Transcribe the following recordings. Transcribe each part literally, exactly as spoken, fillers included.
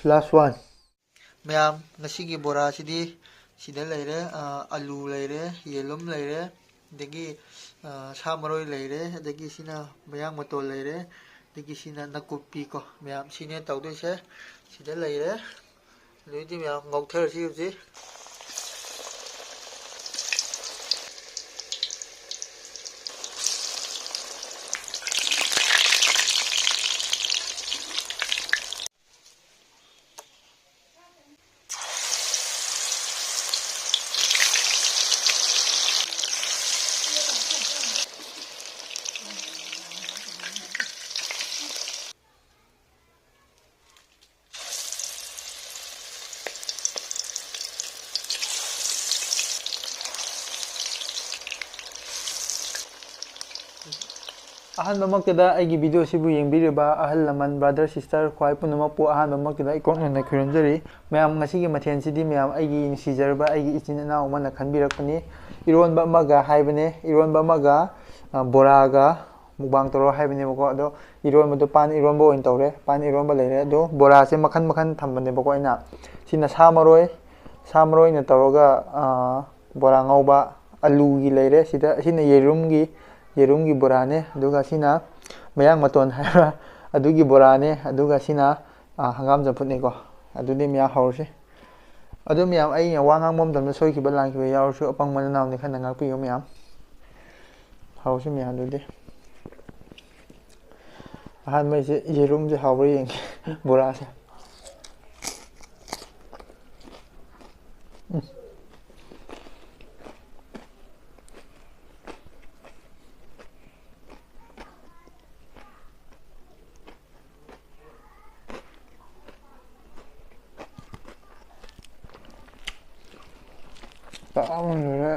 Last one. ꯃꯌꯥꯝ, ꯉꯁꯤꯒꯤ ꯕꯣꯔꯥꯁꯤꯗꯤ ꯁꯤꯗ ꯂꯩꯔꯦ, ꯑ, ꯑꯂꯨ ꯂꯩꯔꯦ, ꯌꯦꯔꯨꯝ ꯂꯩꯔꯦ, ꯑꯗꯒꯤ, ꯑ, ꯁꯥ ꯃꯔꯣꯏ ꯂꯩꯔꯦ, ꯑꯗꯒꯤ ꯁꯤꯅ ꯃꯌꯥꯡ ꯃꯇꯣꯟ ꯂꯩꯔꯦ, ꯑꯗꯒꯤ ꯁꯤꯅ ꯅꯥꯀꯨꯞꯄꯤ ꯀꯣ꯫ ꯃꯌꯥꯝ, ꯁꯤꯅꯦ ꯇꯧꯗꯣꯏꯁꯦ꯫ ꯁꯤꯗ ꯂꯩꯔꯦ꯫ ꯑꯗꯨꯗꯤ ꯃꯌꯥꯝ ꯉꯧꯊꯔꯁꯤ ꯍꯧꯖꯤꯛ꯫ ꯑꯍꯥꯟꯕꯃꯛꯇꯗ ꯑꯩꯒꯤ video ꯁꯤꯕꯨ ꯌꯦꯡꯕꯤꯔꯤꯕ ꯑꯍꯜ ꯂꯃꯟ, brother, sister, ꯈ꯭ꯋꯥꯏ ꯄꯨꯝꯅꯃꯛꯄꯨ ꯑꯍꯥꯟꯕꯃꯛꯇꯗ ꯏꯀꯣꯛ ꯅꯣꯟꯅ ꯈꯨꯔꯨꯝꯖꯔꯤ꯫ ꯃꯌꯥꯝ, ꯉꯁꯤꯒꯤ ꯃꯊꯦꯜꯁꯤꯗꯤ ꯃꯌꯥꯝ ꯑꯩꯒꯤ ꯅꯨꯡꯁꯤꯖꯔꯕ ꯑꯩꯒꯤ ꯏꯆꯤꯟ ꯏꯅꯥꯎ ꯑꯃꯅ ꯈꯟꯕꯤꯔꯛꯄꯅꯤ꯫ ꯏꯔꯣꯟꯕ ꯑꯃꯒ ꯍꯥꯏꯕꯅꯦ, ꯏꯔꯣꯟꯕ ꯑꯃꯒ, ꯑ, ꯕꯣꯔꯥꯒ mukbang ꯇꯧꯔꯣ ꯍꯥꯏꯕꯅꯦꯕꯀꯣ꯫ ꯑꯗꯣ ꯏꯔꯣꯟꯕꯗꯣ ꯄꯥꯟ ꯏꯔꯣꯟꯕ ꯑꯣꯏꯅ ꯇꯧꯔꯦ꯫ ꯄꯥꯟ ꯏꯔꯣꯟꯕ ꯂꯩꯔꯦ꯫ ꯑꯗꯣ ꯕꯣꯔꯥꯁꯦ ꯃꯈꯟ ꯃꯈꯟ ꯊꯝꯕꯅꯦꯕꯀꯣ ꯑꯩꯅ꯫ ꯁꯤꯅ ꯁꯥ ꯃꯔꯣꯏ, ꯁꯥ ꯃꯔꯣꯏꯅ ꯇꯧꯔꯒ, ꯑ, ꯕꯣꯔꯥ ꯉꯧꯕ, ꯑꯂꯨꯒꯤ ꯂꯩꯔꯦ꯫ ꯁꯤꯗ, ꯁꯤꯅ ꯌꯦꯔꯨꯝꯒꯤ, ꯌꯦꯔꯨꯝꯒꯤ ꯕꯣꯔꯥꯅꯦ꯫ ꯑꯗꯨꯒ ꯁꯤꯅ ꯃꯌꯥꯡ ꯃꯇꯣꯟ ꯍꯥꯏꯕ꯭ꯔꯥ, ꯑꯗꯨꯒꯤ ꯕꯣꯔꯥꯅꯦ꯫ ꯑꯗꯨꯒ ꯁꯤꯅ, ꯑ, ꯍꯪꯒꯥꯝ ꯆꯝꯐꯨꯠꯅꯦꯀꯣ꯫ ꯑꯗꯨꯗꯤ ꯃꯌꯥꯝ ꯍꯧꯔꯁꯤ꯫ ꯑꯗꯨ ꯃꯌꯥꯝ, ꯑꯩꯅ ꯋꯥ ꯉꯥꯡꯕ ꯃꯇꯝꯗ ꯁꯣꯏꯈꯤꯕ ꯂꯥꯟꯈꯤꯕ ꯌꯥꯎꯔꯁꯨ ꯑꯄꯪꯕ ꯅꯅꯥꯎꯅꯤ ꯈꯟꯅ ꯉꯥꯛꯄꯤꯌꯨ ꯃꯌꯥꯝ꯫ ꯍꯧꯔꯁꯤ ꯃꯌꯥꯝ ꯑꯗꯨꯗꯤ꯫ ꯑꯍꯥꯟꯕꯩꯁꯦ ꯌꯦꯔꯨꯝꯁꯦ ꯍꯥꯎꯕ꯭ꯔꯥ ꯌꯦꯡꯒꯦ꯫ ꯕꯣꯔꯥꯁꯦ꯫ ꯎꯝ꯫ ꯆꯥꯕ ꯂꯣꯏꯔꯦ꯫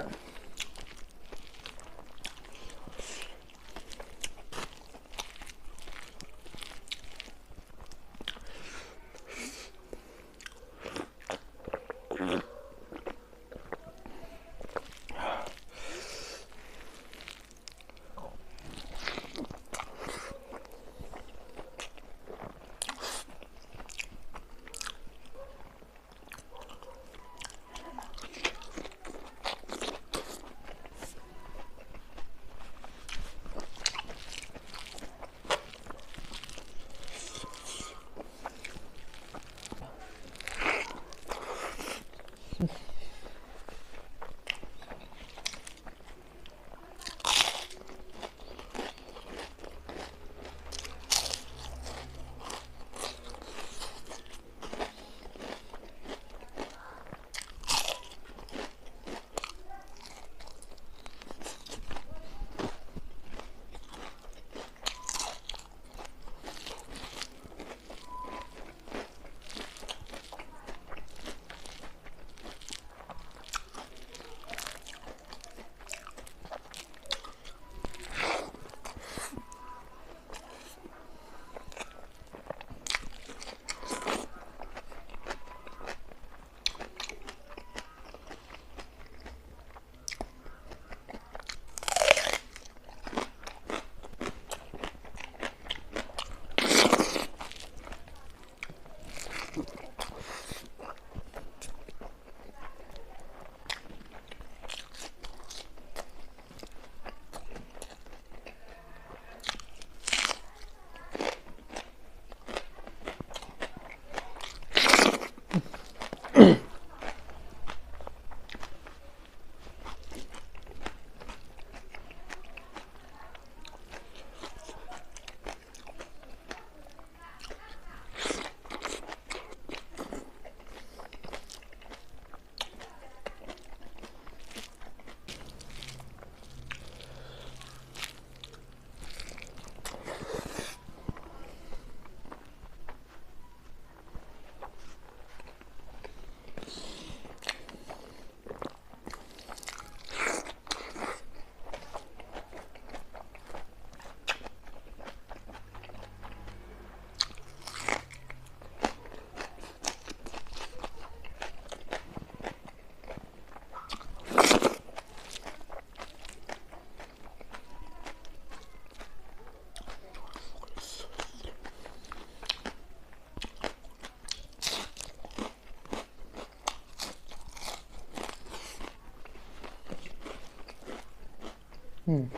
ꯎꯝ꯫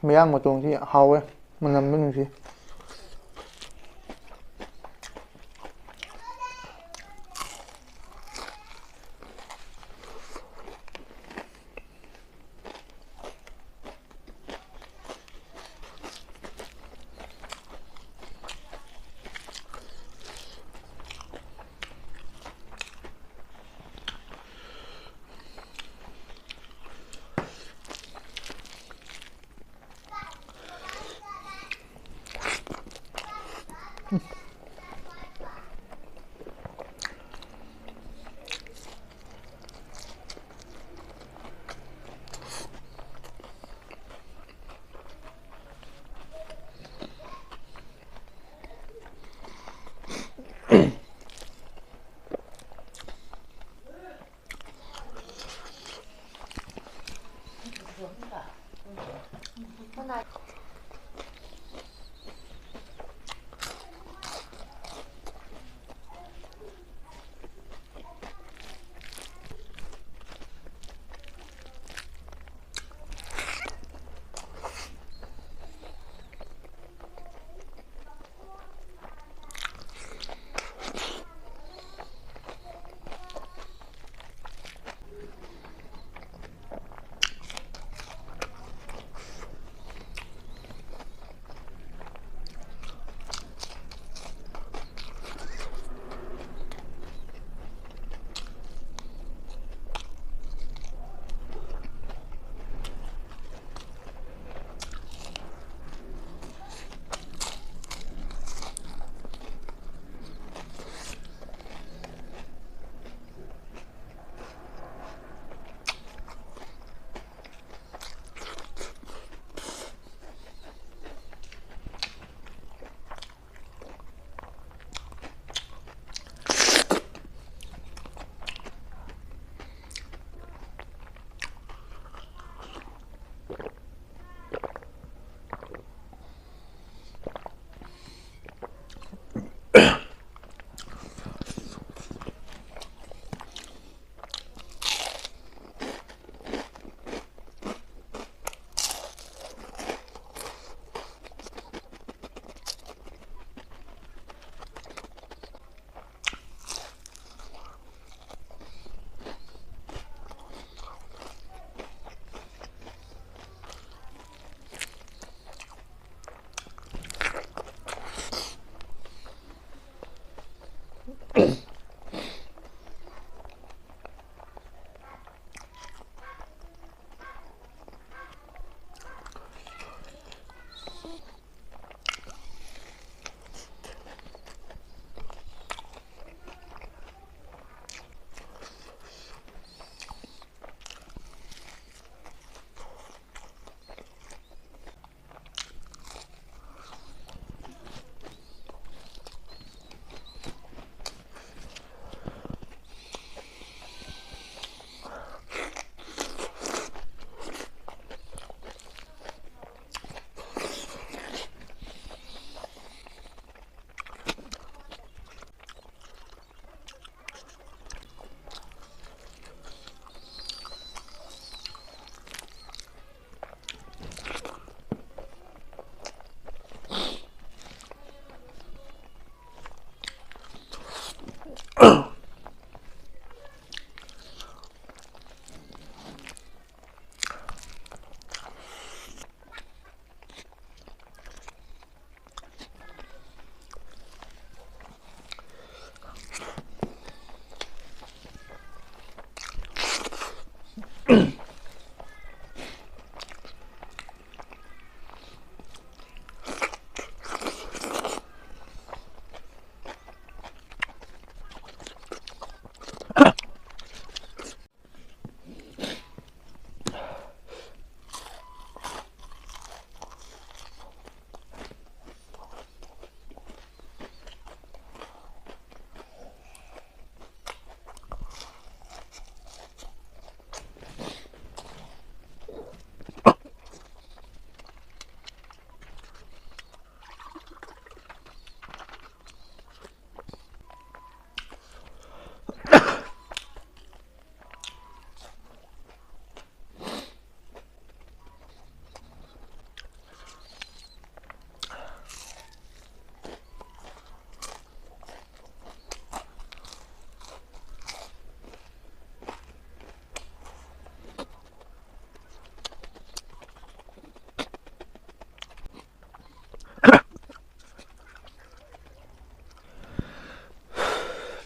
ꯃꯌꯥꯡ ꯃꯇꯣꯟꯁꯤ ꯍꯥꯎꯋꯦ, ꯃꯅꯝꯗꯤ ꯅꯨꯡꯁꯤ꯫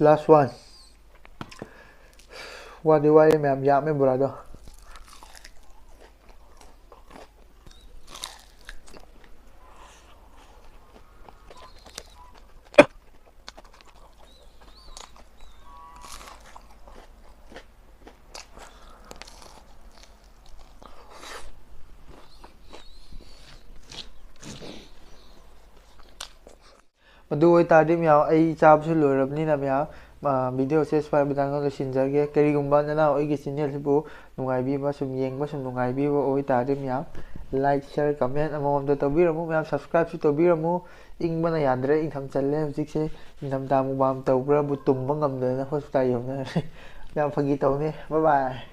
Last one. ꯋꯥꯗꯤ ꯋꯥꯔꯦ ꯃꯌꯥꯝ, ꯌꯥꯝꯃꯦ ꯕꯣꯔꯥꯗꯣ꯫ ꯑꯗꯨ ꯑꯣꯏꯇꯥꯔꯗꯤ ꯃꯌꯥꯝ, ꯑꯩ ꯆꯥꯕꯁꯨ ꯂꯣꯏꯔꯕꯅꯤꯅ ꯃꯌꯥꯝ, ꯚꯤꯗꯤꯑꯣꯁꯦ ꯁ꯭ꯋꯥꯏ ꯃꯇꯥꯡꯗ ꯂꯣꯏꯁꯤꯟꯖꯔꯒꯦ꯫ ꯀꯔꯤꯒꯨꯝꯕ ꯅꯅꯥꯎ ꯑꯩꯒꯤ ꯆꯦꯅꯦꯜꯁꯤꯕꯨ ꯅꯨꯡꯉꯥꯏꯕꯤꯕ, ꯁꯨꯝ ꯌꯦꯡꯕ ꯁꯨꯝ ꯅꯨꯡꯉꯥꯏꯕꯤꯕ ꯑꯣꯏꯇꯥꯔꯗꯤ ꯃꯌꯥꯝ, ꯂꯥꯏꯛ, ꯁꯤꯌꯔ, ꯀꯃꯦꯟ ꯑꯃꯃꯝꯇ ꯇꯧꯕꯤꯔꯝꯃꯨ ꯃꯌꯥꯝ, ꯁꯕꯁꯀ꯭ꯔꯥꯏꯕꯁꯨ ꯇꯧꯕꯤꯔꯝꯃꯨ꯫ ꯏꯪꯕꯅ ꯌꯥꯗ꯭ꯔꯦ, ꯏꯪꯊꯝ ꯆꯜꯂꯦ ꯍꯧꯖꯤꯛꯁꯦ꯫ ꯏꯪꯊꯝꯊꯥ ꯃꯨꯛꯕꯥꯡ ꯇꯧꯕ꯭ꯔꯕꯨ ꯇꯨꯝꯕ ꯉꯝꯗꯗꯅ ꯍꯣꯁꯄꯤꯇꯥꯜ ꯌꯧꯅꯔꯦ꯫ ꯃꯌꯥꯝ, ꯐꯥꯒꯤ ꯇꯧꯅꯦ꯫ ꯕꯥꯏ ꯕꯥꯏ꯫